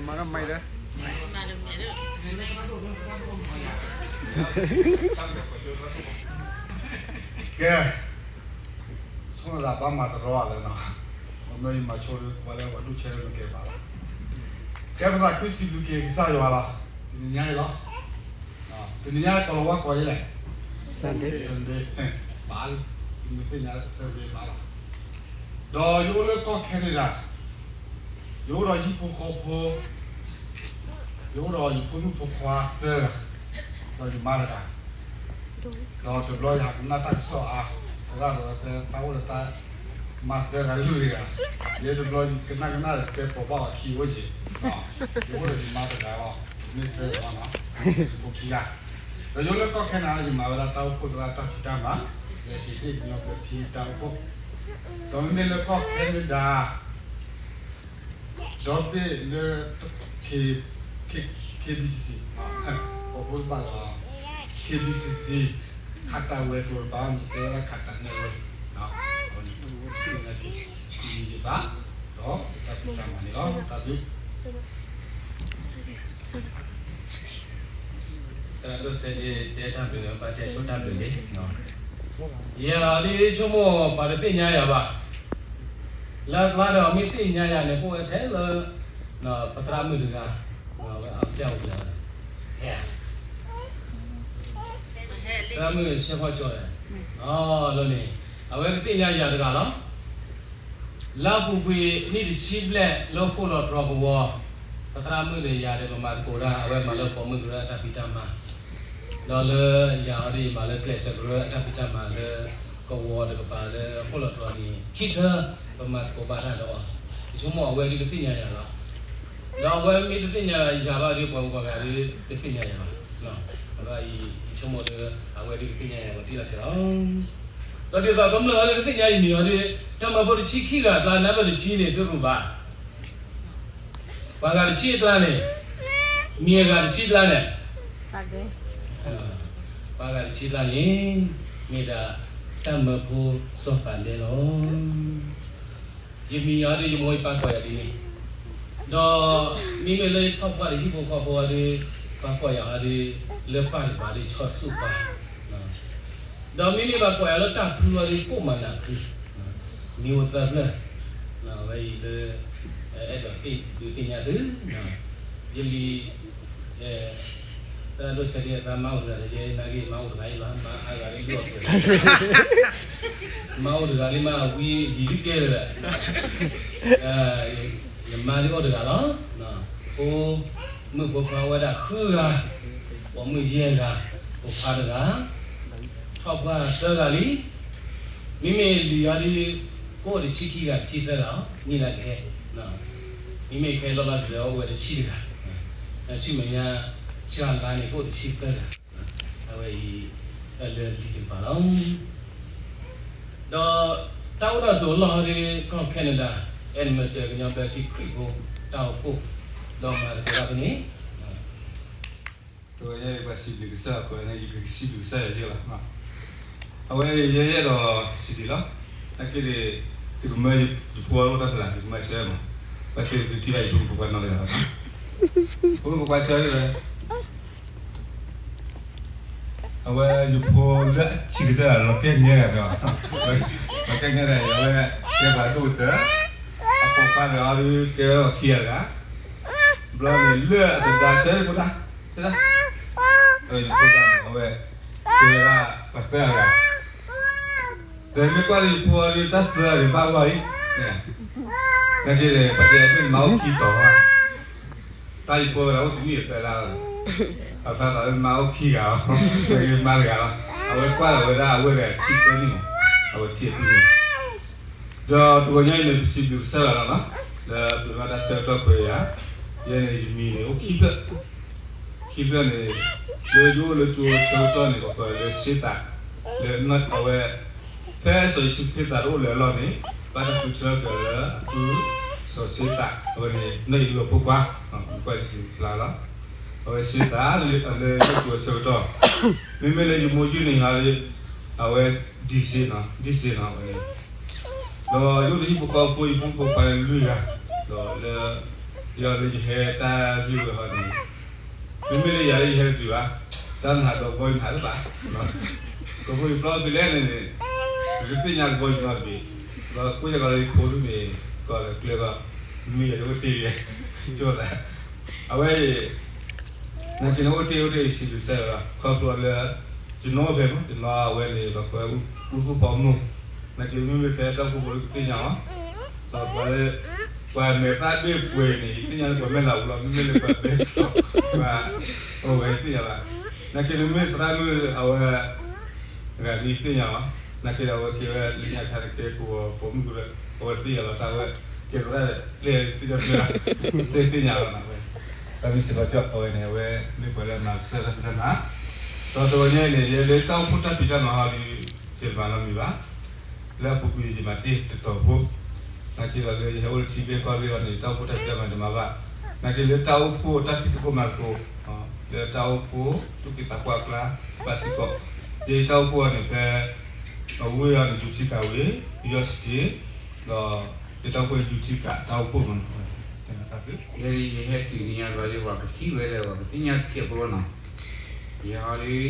မၤဒီးမၤဒီး ကဲ, ဆိကမိၣ်သးဘၣ်မၤတရီလၢၤနီၤ, ပမ့ၢ်ယမၤဆိဒီး ပှၤလၢပှၤဒူၣ်ဆဲးမ့ၢ်ကဲဘၣ်လီၤ. ကဲပသးခုစံးဘျုးက့ၤကစၢ်ယွၤလီၤ. တနံၤညါအံၤလီၤ, တနံၤညါကိးလီၤဝဲကိးယဲလဲၣ်, Sunday, Sunday, ဘၣ်လံ, မ့ၢ်သ့ၣ်ညါ Sunday ဘၣ်လီၤ. ဒီးယအိၣ်လၢကီၢ် Canada, ယအိၣ်ဒီးဟံၣ်ဖိဃီဖိ, ယအိၣ်ဒီးယဖိမုၣ်ဖိခွါသၢဂၤ, ဒီးယမါတဂၤ, ဒီးတဘျီယဟးကနၣ်တၢ်ကစီၣ်အါ, သရၣ်ဒီးတဲတၢ်အိၣ်ဒီးတၢ် မါသၢဂၤလွံၢ်ဂၤ, ယဲတဘျီကနၣ်ကနၣ်ဒီးတဲပိာ်ဘၣ်အီၤခံအိၣ်ယဲၢ်, ယအိၣ်ဒီးယမါတဂၤလီၤ, မ့ၢ်သၢဂၤလီၤနီၤ, ဖိခံဂၤ, ဒီးယအိၣ်လၢကီၢ် Canada ယမၤဝဲဒၣ်တၢ်အိၣ်ဖှိၣ်သရၣ်တၢ်ဖံးတၢ်မၤ, လၢဟ့ၣ်ဒ့ၣ်ကညီဘျၢထံတၢ်အိၣ်ဖှိၣ်, ဒီးမ့မ့ၢ်လၢကီၢ် Canada ဒီဘ့ၣ်လၢ K, K, KBCC, ပှၤဖိတဘၣ်လီၤ, KBCC ခးတၢ်ဝဲၤကျိၤတဘၣ်န့ၣ် တဲဝဲဒၣ်ခးတၢ်နဲၣ်ဝဲ, အဝဲန့ၣ် က့ၤယသး, ဒီးတၢ်ဖံးတၢ်မၤန့ၣ်လီၤ, တၢ်ဘျုး သရၣ်ဒိၣ်စဲဒ့ တဲတၢ်ဘျုးလၢဘၣ်တဲဆိတၢ်ဘျုးလံ, ယၤဒ်ဆိကမိၣ်ပှၤတသ့ၣ်ညါယၤဘၣ်, လၢအကျါဒီးမ့ၢ်သ့ၣ်ညါယၤန့ၣ် ကအိၣ်ဝဲထဲလၢ ပသရၣ်မုၣ်တဂၤ, အဝဲအကစၢ်အိၣ်ဘျါ, သရၣ်မုၣ်ဆဲဖီကၠီ, လီၤန့ၣ်, အဝဲကသ့ၣ်ညါယၤတဂၤလီၤ. လၢအပူၤကွံာ်နံၣ်တဆံဘျဲၣ်လၢဃိၣ်လီၤတြီၤကဝီၤ, ပသရၣ်မုၣ်ဒီးယၤဒီး ပမၤသကိးတၢ် အဝဲမၤလၢပိာ်မုၣ်ကရၢအတၢ်ဖံးတၢ်မၤ, ဒီးလၢယၤအီၤဒီး ယမၤလၢကျဲးစၢးကရၢအတၢ်ဖံးတၢ်မၤလၢ ကဝီၤတကပၤလၢဃိၣ်လီၤတြီၤန့ၣ် ခံထၢ ပမၤသကိးဘၣ်တၢ်ဒီးအီၤ, ယဆိကမိၣ်အဝဲဒ်ကသ့ၣ်ညါယၤလီၤ. ဒီးအဝဲမ့ၢ်တသ့ၣ်ညါယၤဘၣ်ဒီး ပှၤဂၤဒီး တသ့ၣ်ညါယၤဘၣ်, ဒီးယဆိကမိၣ်လၢ အဝဲဒ်ကသ့ၣ်ညါယၤ ပတံၢ်လီၤဆဲးလီၤ. ဒီးဒ်သိးကမျၢၢ်အီၤဒီး တသ့ၣ်ညါယမံၤအီၤဒီး တၢ်မၢဖိတဆံခံဂၤအကျါ နၢ်ပၢၢ်တဆံန့ၣ် သုရူၤဘၣ်, ပှၤဂၤတဆံအကျါန့ၣ်, မံၤအဂၤတဆံအကျါန့ၣ်, ပှၤဂၤတဆံအကျါန့ၣ် မ့ၢ်ဒၣ်တၢ်မၢဖိစီၤပၤဒဲလီၤ. ယမံၤအီၤဒီး ယမိၢ်ယပၢ်ကိးယၤဒ်န့ၣ်, ဒီးမ့မ့ၢ်လၢယထီၣ်ပှၢ်ဒီးဟံၣ်ဖိဃီဖိအီၤဒီး ပှၤကိးယၤအီၤဒီး လၢပၢ်တကပၤဒီး ဆီဆူၣ်ပၢ်, ဒီးမ့မ့ၢ်ဘၣ်ကိးယၤလၢတၢ်ဖုအီၤဒီး ကိၣ်မၤနးဖု, မ့ၢ်အိၣ်သၢဖျၢၣ်, အဝဲအံၤလၢ အဲၣ်ဒိးသ့ၣ်ဒုးသ့ၣ်ညါသု, ယလံၤ သရၣ်ဒိၣ်စဲဒ့အသးမါအိၣ်တဂၤဒီး ယဲနာ်က့မါအိၣ်တဂၤအံၤဘၣ်, မါအါဂၤဒ်ဒိၣ်အပှဲၤ, မါအိၣ်တဂၤဒ်မါအဝံလံၤဒုးကဲလၢာ်, ယမါဒ်အိၣ်တဂၤလီၤ, ဖိမုၣ်ဖိခွါဝဲဒၣ်ဃုဂၤ, ပိာ်မုၣ်ယဲၢ်ဂၤ, ဖိခွါတဂၤ, ထီၣ်ပှၢ်သၢဂၤလံ, မ့မ့ၢ်လံၤအီၤဒ် ကအိၣ်တဆံခံဂၤတဆံသၢဂၤလီၤ, မ့ၢ်လၢကဟဲ မ့မ့ၢ်ခဲလီၤလီၤစဲၤအိၣ်ဝဲတဆံတဂၤ, ဆူမဲာ်ညါ ဆှၢလါန့ၣ် ကအိၣ်တဆံသၢဂၤ, အဝဲအံၤ လၢလံၤတကပၤလီၤ. ဒီးတၢ်အိၣ်တၢ်ဆိးအလီၢ်ဟီဒ် ကီၢ် Canada Edmonton ကညီဘျၢထံခရံာ်ဖိ တၢ်အိၣ်ဖှိၣ် ဒီးမၤသကိးတၢ်ဖဲန့ၣ် တဝဲယဲပှၤစံးဘျုးကစၢ်အဃိန့ၣ် ယကစံးဘျုးကစၢ်ယွၤယဲလီၤ. အဝဲယဲယဲဒီးစံးဘျုးလီၤ. နာ်က့န့ၣ် သုကမၢယဖိအိၣ်တၢ်ဖဲလဲၣ် သုကမၢဆှၢမး, ဘၣ်သ့ၣ်သုထံၣ်ဘၣ်ယဖိမုၣ်ဖိခွါနီတဂၤဘၣ်. ဖိမုၣ်ဖိခွါဆှၢလၢ အဝဲယဖိလၢအဆံးကတၢၢ်လီၤကဲညါဒီး လီၤကဲညါဒီး အဝဲကဲပှၤဒိၣ်ကတၢၢ်, အဖိခွါဒီးအီၤဒုးကဲဝဲပှၤခံဂၤတဂၤ, ဘျီန့ၣ်လၢအတဒါဆၢဖိဒၣ်, ဆၢဒၣ်, ယဖိဒၣ်န့ၣ် အဝဲကဲဝဲဒၣ်ပှၤသၢဂၤ, ဒီးမ့ၢ်ကွၢ်လၢယဖိအီၤဒုး တၢ်သၢဂၤန့ၣ်ဘၣ်ဂီၢ်အံၤ, နာ်က့န့ၣ် ပှၤတဲမ့ၢ်မါအိၣ်ခံတီၤ တၢ်ယဖိဝဲဒၣ်အိၣ်တနံၣ်အသၢလါလီၤ, အဖါသးလၢမါအိၣ်ခံဂၤအီၤ, မ့ၢ်မါတဂၤလီၤ, အဝဲကွၢ်လီၤဝဲဒၣ်အဝဲတဂၤဆံသၢနံၣ်မး, အဝဲထံၣ်အပုၢ်န့ၣ်, ဒီးတဂီၤညါအံၤန့ၣ် ပစံးဘျုးကစၢ်ယွၤလီၤနီၤ, လၢပမ့ၢ်ဘၣ်တၢ်ဆၢကတီၢ်ခွဲးယာ်, ယဲန့ၣ်ယမံၤန့ၣ်အိၣ်ခံဖျၢၣ်, ခံဖျၢၣ်န့ၣ်, လၢယအိၣ်လၢကၠိဆၢကတီၢ်န့ၣ် ပှၤကိးလၢစ့သး, လၢအဝဲ ဖဲစီၤယ့ၣ်ၡူးခရံာ်သးတအိၣ်လၢၤအလီၢ်န့ၣ်, ဘၣ်တၢ်ဃုထၢက့ၤလၢအပုၢ်စီၤစ့သး, အဝဲန့ၣ် နီၢ်အံၣ်ဂၢၢ်ဖိခွါ, ကွၢ်စံးဖျါလီၤ, အဝဲစ့သးလၢအလၢယိၣ်ကၠိအဆၢကတီၢ်, မ့မ့ၢ်လၢယမိၢ်ယုၢ်န့ၣ်ဟီဒုး, အဝဲ ဒံၣ်စ့နီၤ, ဒံၣ်စ့နီၤဝဲန့ၣ်, ဒီးယအိၣ်ဒီးဟံၣ်ဖိဃီဖိ ယဖိမုၣ်ဖိခွါလွံၢ်ဂၤ, ဒီးလၢ ယီၤလၢယဟဲတၢ်ဂ့ၢ်ဝဲဟီန့ၣ်, မ့မ့ၢ်လၢယၤလၢယဟဲတတုၤဘၣ်, တၢ်နဟးဒီးကဘီယူၤနဟးလၢၤဘၣ်, ကဘီယူၤပျီတုၤလဲၣ်န့ၣ်န့ၣ်, ယကသ့ၣ်ညါကဘီယူၤနီတဘ့ၣ်, ဒီးကိးယၤကီးလၢယဖိဒူၣ်န့ၣ်, ကီးလၢကျဲကီး, မ့ၢ်ယၤလၢအိၣ်တ့ၢ်ယဲ, ကၠိသး, အဝဲအံၤ နာ်က့န့ၣ်အိၣ်တ့ၢ်အိၣ်တ့ၢ်ယစံးဘျုးကစၢ်ယွၤလီၤ. ခီဖျိလၢ ယနီၢ်ဖဲမ့ၢ် ယနီၢ်အဝဲန့ၣ် ပှၤကွဲးအူသူၣ်ဖီမုၢ်, နာ်က့မ့မ့ၢ်ဖဲတၢ်အိၣ်ဖှိၣ်ဖိလၢကသ့ၣ်ညါအီၤ, ဒီးပှၤလၢ ပှၤမဲာ်သၣ်ဘ့ၣ်ပှဲၤန့ၣ် ယသ့ၣ်ညါလၢပှၤမဲာ်လၤအူလီၤ, မ့မ့ၢ်လၢပှၤဘဲကီၢ်, ပှၤအိၣ်ဝဲသ့ၣ်ညါဘၣ်. နာ်က့န့ၣ်မ့ၢ်သရၣ်မုၣ်အဝဲ ဂၤဒ်သ့ၣ်ညါအီၤ, နာ်က့ဒီးအဝဲကဲဝဲလၢညါခါန့ၣ် ကဲပူၤပိာ်မုၣ်ကရၢ, အဝဲသ့ၣ်ညါလီၤတၢ်ဝဲ, ကဲသရၣ်ဒီး ပျဲၢ်သ့ၣ်ညါပျဲၢ်လီၤ, ပျဲၢ်သ့ၣ်ညါလီၤနၤဝဲ, တၢ်မ့ၢ်စ့ၢ်ကီးကၠီအဝဲန့ၣ် အဝဲမ့ၢ်ပှၤလၢအမၤကစၢ်တၢ်ဖံးတၢ်မၤ, ဒီးတဂီၤညါအံၤန့ၣ် ယဲလၢတၢ်အိၣ်ဖှိၣ်တၢ်ဖံးတၢ်မၤဟီဒီး ယတမၤနီတမံၤဘၣ်, လၢအပူၤကွံာ်ယမၤတ့ၢ်တတီၤဖိ, နာ်က့ဒီးလၢယဟဲအိၣ်လၢထံဘ့ၣ်ကီၢ်ဘ့ၣ်အီၤန့ၣ် တၢ်အိၣ်ဖှိၣ်တၢ်ဖံးတၢ်မၤတမၤဘၣ်, နာ်က့လၢတၢ်အိၣ်ဖှိၣ်တၢ်ဖံးသကိးမၤသကိး, လၢတၢ်အိၣ်ဖှိၣ်သူၣ်က့သးပှၢ်အကျါ ဘၣ်စ့ၢ်ကီး, ယဲယတၢ်အိၣ်ဖှိၣ်အီၤန့ၣ်ဖဲ အဝ့ၢ်အီၤန့ၣ် ယူၤထံကၤဝ့ၤ, ယီၢ်စတ့, ဒီးယတၢ်အိၣ်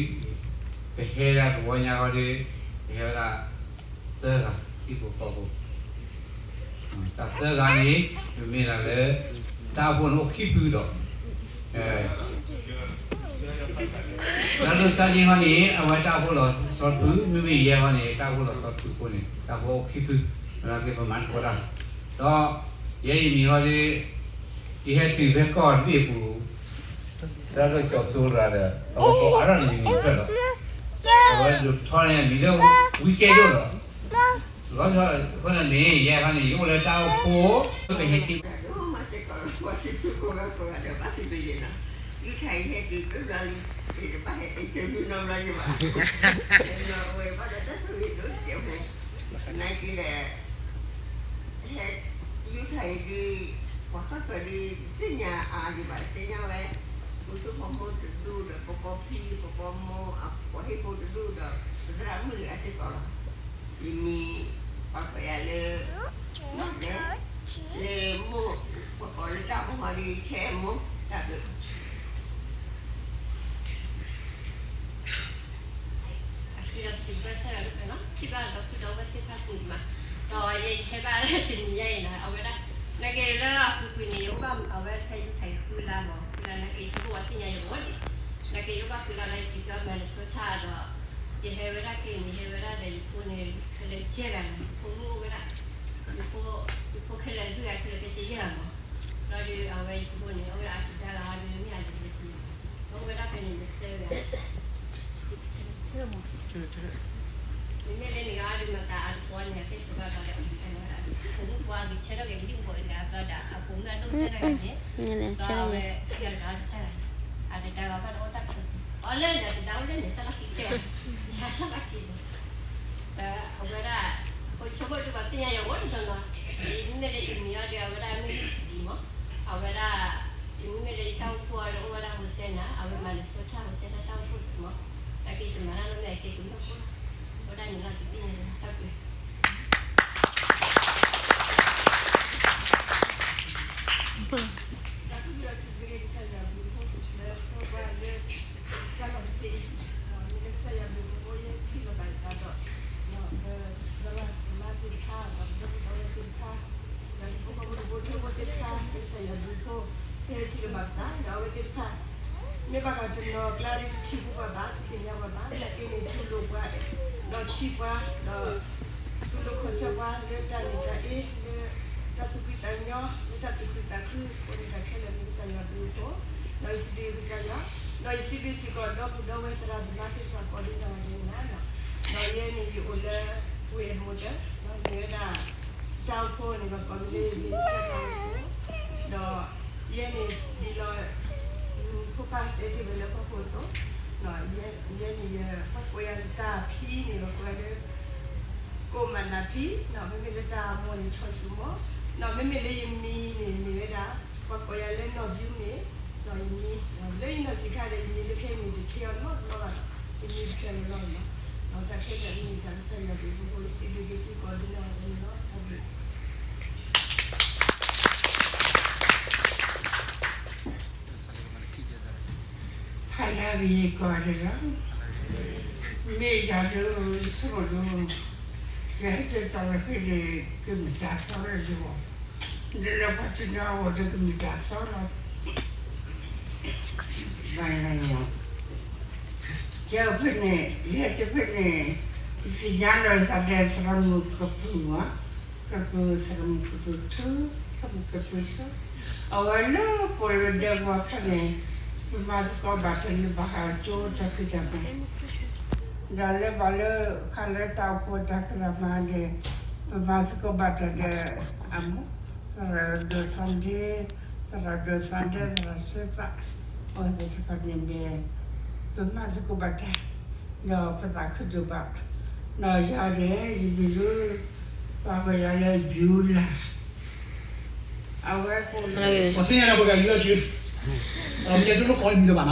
ဖှိၣ်ယူၤထံကၤတၢ်အိၣ်ဖှိၣ်မးနီၤ, တၢ်ဖံး ယဲဒၣ်ယဟဲတုၤကညါဘျီဒီး ပှၤကထံၣ်ဝဲဒီး ပှၤကသ့ၣ်ညါတစဲးဖိလီၤနီၤ, ယဟီဒီး ပဟဲဒၣ်တဝီညါဟီဒီး ပဟဲဝဲဒၣ် သၢဂၤ ဟံၣ်ဖိဃီဖိ, တၢ်သၢဂၤန့ၣ် ပမ့ၢ်ဒၣ်လၢ တၢ်အိၣ်ဖှိၣ်န့ၣ်အိၣ်ခံဖုဒီး တၢ်လိၣ်စၢ်ဒံဟီန့ၣ် အဝဲတၢ်အိၣ်ဖှိၣ်လီၤဆီတဖု, မ့မ့ၢ်ယဲဟီန့ၣ် တၢ်အိၣ်ဖှိၣ်လီၤဆီတဖုအဃိန့ၣ် တၢ်အိၣ်ဖှိၣ်အိၣ်ခံဖု, သနာ်က့ပမၤသကိးတၢ်, ဒီး ယဲယမံၤဟီဒီး ယဟဲတုၤဖဲကီၢ်တဘ့ၣ်အပူၤ, တၢ်လၢကၠီၤစိရၤဒီး အဝဲကိးအါထီၣ်န့ၣ်မံၤတဖျၢၣ်ဒီး အဝဲဒိးထီန့ၣ်မံၤလၢ ဝံကဲဒိၣ်ဒီး လီၤဆီအဃိန့ၣ် ယဲခါန့ၣ် ယအိၣ်လၢတၢ်အိၣ်ဖှိၣ် ပဟဲက့ၤ ပှၤစ့ၢ်ကီး ပှၤစ့ၢ်ကီး ပှၤစ့ၢ်ကီး ဘၣ်ဖံးဖံးယဲနီၤ, ယူထၢအံၤဟဲတုၤဖဲဘျီလံ, ယတဘၣ်ဟဲ interview နီတဘျီယဘၣ်, အဝဲဘၣ်ဒီးတၢ်ဆိၣ်ဂ့ၤဒိၣ်စဲးဖိ, နာ်က့ဒီး ဟဲ ယူထၢအံၤဒုး ပှၤဃၣ်ဃၢၤဒုး သ့ၣ်ညါအါဒံးဘၣ် သ့ၣ်ညါဝဲ, ပသူၣ်ဖိမိၢ်တဒူၣ်ဒီး ပကီၢ်ဖံ ပကီၢ်မိၢ် ပှၤဟံၣ်ဖိတဒူၣ်ဒီး ပသရၣ်မုၣ်အစ့ၢ်ကီးလီၤ. ယမံၤ ပှၤကိးယၤလၢ နီၢ်ဒဲး လၢမိၢ် ပှၤကိးလၢတၢ်အိၣ်ဖှိၣ်ဟီဒုး ဆဲမိၢ် တၢ်ဘျုး အဃိဒီးစံးဘျုးကစၢ်ယွၤလၢပနီၤ ထံၣ်ဘၣ်ဒီးဖုဒီးဝဲသ့ၣ်တဖၣ်ပူၤမး, ဒီးယဟဲဘၣ်လၢတနံၤညါအံၤနီၤ အဝဲဒၣ် နာ်က့လၢအပူၤကွံာ်န့ၣ် ယအိၣ်ဘၣ်အဝဲတၢ်ယူထၢအံၤဃုလါမး ဃုလါနာ်က့ ယဆိကမိၣ်ပှၤသ့ၣ်ညါယဂီၢ်ဒံး, နာ်က့ယအိၣ်ဘၣ်ဃုလါလၢယက့ၤကီၢ် Minnesota ဒီး ယဟဲဝဲဒၣ်ခဲအံၤန့ၣ် ဟဲဝဲဒၣ်ဒီးယဖိန့ၣ် ခဲလၢာ်ယဲၢ်ဂၤန့ၣ် ယဖိမုၣ်အိၣ်ဝဲဒၣ် ယဖိ ယဖိခဲလၢာ်လွံၢ်ဂၤခဲလၢာ်ခဲဆ့ယဲၢ်ဂၤမး, ဘျီဒီးအဝဲယဖိန့ၣ် အိၣ်ဝဲဒၣ်အတံၤတၢ်ဂၤဒီးမ့ၢ်အလံၤလၢသု အိၣ်ဝဲဒၣ်ဖဲန့ၣ်န့ၣ်သၢဂၤ မ့မ့ၢ်လၢန့ၣ်ဂၤဒီး မတၤအတပီန့ၣ် အကဲဆိးဘၣ်ဘျီဒီး အဖိမုၣ်ပှၢ်ကဆၢထီၣ်က့ၤလံဘီးတဂၤဘျီဒီး အဖိမုၣ်အဒိၣ်တၢ်တဂၤန့ၣ် ဘျီအဝဲခံဂၤတဂၤတၢ်ဂၤန့ၣ် အတတၢ်ဂၤဘၣ်ဒီးအိၣ်တၢ်ချၢ အီၤလၢန့ၣ် တတၢ်အိၣ်လၢန့ၣ် တၢ်လီၢ်ခံကတၢၢ် ဆါဆါလီၢ်ခံန့ၣ် အဝဲဒၣ် ပဆိကမိၣ်ဒုးပှၤသ့ၣ်ညါယဂီၢ်တနီၤနီၤ မ့မ့ၢ်လၢအံၤမံၤအီၤဒီး အဝဲဒၣ်မ့ၢ်စံမး အဝဲဒၣ် မ့မ့ၢ်လၢယတၢ်အိၣ်ဖှိၣ်အီၤဒီး အိၣ်ဝဲဒၣ် Hosanna အဝဲ Minnesota Hosanna တၢ်အိၣ်ဖှိၣ်မး နာ်က့တမၤတၢ်နီတမံၤက့ၤကမၢ်ဖိလီၤ အိၣ်ဒၣ်န့ၣ်လီၤ တသ့ၣ်ညါတၢ်ပှဲၤ တၢ်ကစၢ်ယွၤဘျုးဖိလၢဆိပှၤလၢ တၢ်လီၢ်တဖၣ်အံၤ မ့ၢ်လၢကစၢ်ယွၤဘျုးဖိအဃိ ယထံၣ်လိာ်ဘၣ်ယသးဒီး ပသရၣ်သမါသ့ၣ်တဖၣ် ဒီးပဒီပုၢ်ဝဲၢ်သ့ၣ်တဖၣ် ဒီးဖိဖိဖိဖိဖိသ့ၣ်တဖၣ် ကစၢ်ယွၤဘျုးဖိ ဖဲထံၣ်လိာ်ဘၣ်ပသး ဒီးအဝဲသ့ၣ်တဖၣ် မ့ၢ်ဘၣ်ဃးတနီၤကျါဒီးတထံၣ်ပှၤဘၣ် တသ့ၣ်ညါပှၤဘၣ် နာ်က့န့ၣ် တူၢ်လိာ်ပှၤ ဒီးထံၣ်ပှၤ ဒီး တူၢ်လိာ်ခီၣ်ဆၢပှၤလၢတၢ်န့ၣ်တၢ်အ့ လၢတၢ်သူၣ်ဖှံသးညီ လၢတၢ်သူၣ်ခုသးခု အဃိန့ၣ်တၢ်ခဲလၢာ်မ့ၢ်ကစၢ်ယွၤဘျုးအဃိ ဒီးယစံးဘျုးကစၢ်ယွၤ ဒီးယစံးဘျုးစ့ၢ်ကီး ဒီပုၢ်ဒီဝဲၢ်သရၣ်သမါသ့ၣ်တဖၣ်ကိးဒ်နီၢ်ဂၤဒဲးန့ၣ်လီၤ. ဒီးယဲန့ၣ်ယအိၣ်လၢ ဝ့ၢ်အမူတၢ် ဒီးမ့ၢ်ဝဲဒၣ် တၢ်အိၣ်ဖှိၣ်န့ၣ် ပှၤကိးမ့ၢ်လၢ မ့ၢ်ကစၢ်တၢ်အိၣ်ဖှိၣ် ဒီးယဲန့ၣ်ဒ်လီၤ ဖိပၢ်တဲတ့ၢ်ဝဲလၢဟီၣ်ခိၣ်အသိး ယဲန့ၣ်ယပှၤကိးယၤလၢတၢ်ဖံန့ၣ် ပှၤကိးယၤလၢ ကိးမးနၤဖံ မ့မ့ၢ်လၢတၢ်မိၢ်န့ၣ် ဆီၣ်ဆူၣ်မီၢ် မ့မ့ၢ်လၢယမံၤန့ၣ် မ့ၢ်ဝဲဒၣ် ပှၤကိးယၤလၢနီၢ်ဘျုးမ့ၢ် ဒီးယမံၤ လၢယနီၢ်ဆံးခါဒီး ယမံၤတဖျဲးန့ၣ်တထံၣ်အီၤနီတဘျီဘၣ်နီၤ ယမံၤတဖျဲးန့ၣ်လီၤနီၤ တၢ်ခဲလၢာ်မ့ၢ်တၢ်ကစၢ်ယွၤဘျုးအဃိ စံးဘျုးက့ၤသုကိးဒ်နီၢ်ဂၤဒဲးန့ၣ်လီၤ တၢ်ဘျုး ယကီးဒၣ်လီၤ, မ့ၢ်ယၤဒုး ယဆိကမိၣ်ဒုး, ယဟဲက့ၤတီၢ်လီၤဖဲန့ၣ် ကမ့ၢ်တၢ်သီလၢယဂီၢ်, ဒီးလၢပှၤတနီၤအဂီၢ်ဒီးကမ့ၢ်တၢ်သီလီၤ. ကဲဖဲန့ၣ် ယဟဲက့ၤဖဲန့ၣ် ယသ့ၣ်ညါလီၤယသးဒီးသရၣ်မုၣ်ကပုၢ်မး, ကပုၢ်သရၣ်မုၣ်ကပုၢ်ထူ, သရၣ်မုၣ်ကပုၢ်ဆၢ, အဝဲလၢပှၤလၢဒဲကဝီၤခါန့ၣ် ပမၤသကိးဘၣ်တၢ်လၢဘၣ်ဃးကၠိတၢ်ဖံးတၢ်မၤ, ဒီးလၢဘၣ်လၢခါလၢတၢ်အိၣ်ဖှိၣ်တၢ်ဖံးတၢ်မၤန့ၣ် ပမၤသကိးဘၣ်တၢ်ဒီးအမိၢ် သရၣ်ဒိၣ်သးဒ့, သရၣ်ဒိၣ်သးဒ့ သရၣ်ဆၢသး, အဝဲသ့ၣ်တဖၣ်န့ၣ်မ့ၢ် ပမၤသကိးဘၣ်တၢ်, ဒီးပသးခုဒိၣ်ဘၣ်, ဒီးယၤန့ၣ် ယမံၤလၢ ပှၤကိးယၤလၢယူလၢ်, အဝဲကိးလၢ ပှၤသ့ၣ်ညါလၢပှၤကယူလၢ်ကၠ့, မ့ၢ်ဒိၣ်လၢကီၢ်မံၤလၢၤဘၣ်နီၤ, ဒီး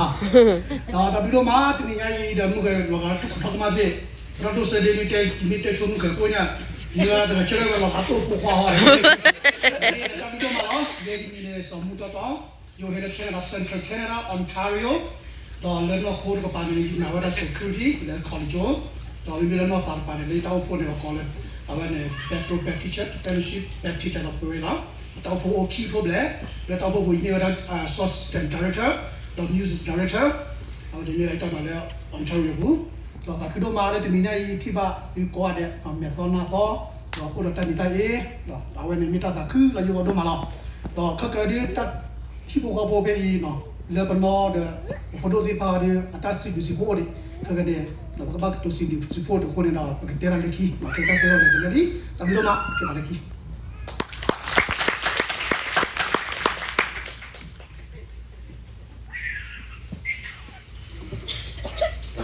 တၢ်ဘျုးဒိၣ်မး တနံၤညါအံၤဒီးမုၢ်ဂဲၤလီၤဂာ်တခီကမၣ်သ့ၣ်, သရၣ်ဒိၣ်စဲဒ့မ့ၢ်တဲဆိမုၢ်ဂဲၤဖိညါ, မ့ၢ်ဝဲတဂၤဆၢထၢၣ်ဝဲလီၤဂာ်သိၣ်ဖိခွါဟီန့ၣ်, တၢ်ဘျုးဒိၣ်မးလီၤ, ယဲယမံၤန့ၣ် စီၤမူတီတီ, ယအိၣ်ဟဲလၢ Canada, Central Canada, Ontario, ဒီးလၢနီၢ်ခိတကပၤန့ၣ် ယနာ်ဝဲဒၣ် security လၢ college, ဒီးမ့မ့ၢ်လၢနီၢ်သးတကပၤန့ၣ် လၢတၢ်အိၣ်ဖှိၣ်န့ၣ် ပကိးလၢ အဝဲန့ၣ် Bethel Baptist Church Fellowship Baptist ဒီးပဝဲလီၤ. တၢ်အိၣ်ဖှိၣ်အိၣ်ခံဖျၢၣ်ဘျဲၣ်, လၢတၢ်အိၣ်ဖှိၣ်ပူၤ ယန့ၢ်ဝဲဒၣ် assistant director ဒီး music director, အဝဲန့ၣ်မ့ၢ်ဒၣ်ယတၢ်မၤလၢ Ontario ပူၤ, ဒီးသးခုဒိၣ်မးလၢတနံၤညါအံၤ ထံၣ်ဘၣ်ဒုးကိးဂၤဒဲး မဲာ်သီနၢ်သီ, ဒီးအိၣ်ဒီးတၢ်မံၤတၢ်အ့, ဒီးအဝဲန့ၣ်မ့ၢ်တၢ်သးခုလၢယဂီၢ်ဒိၣ်မးလီၤ. ဒီးခဲကနံၣ်အံၤ တၢ်ဟံၣ်ဖိဃီဖိဖဲအံၤ လၢပနီၢ်ဒီး ပဖိဒိၣ်သ့ၣ်တဖၣ်ဒီး အတၢ်စံးဘျုးစံးဖှိၣ်အိၣ်ဒံး, ခဲကနံၣ်အံၤ ဒီးပကဘၣ်ကတိၤစံးဘျုးစံးဖှိၣ်ဒံးအဃိန့ၣ်ဒီး ပကတဲတၢ်လၢခံ, မ့ၢ်က့ၤတၢ်ဆၢထၢၣ်လၢတလၢလံ, တၢ်ဘျုးဒိၣ်မး, က့ၤဘၣ်လၢခံ တၢ်ဘျ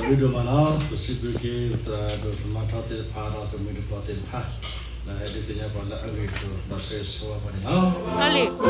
ုးဒိၣ်မးလီၤ. ပစံးဘျုးက့ၤ သရၣ်ဒိၣ်သမါထီသ့ၣ်တဖၣ် ဒီးကမျၢၢ်တပှၤသ့ၣ်တဖၣ် လၢဟဲဒုးသ့ၣ်ညါပှၤလၢအဂ့ၢ်အကျိၤ ဒီးဆၢဂ့ၤဆၢဝါပှၤန့ၣ်လီၤ.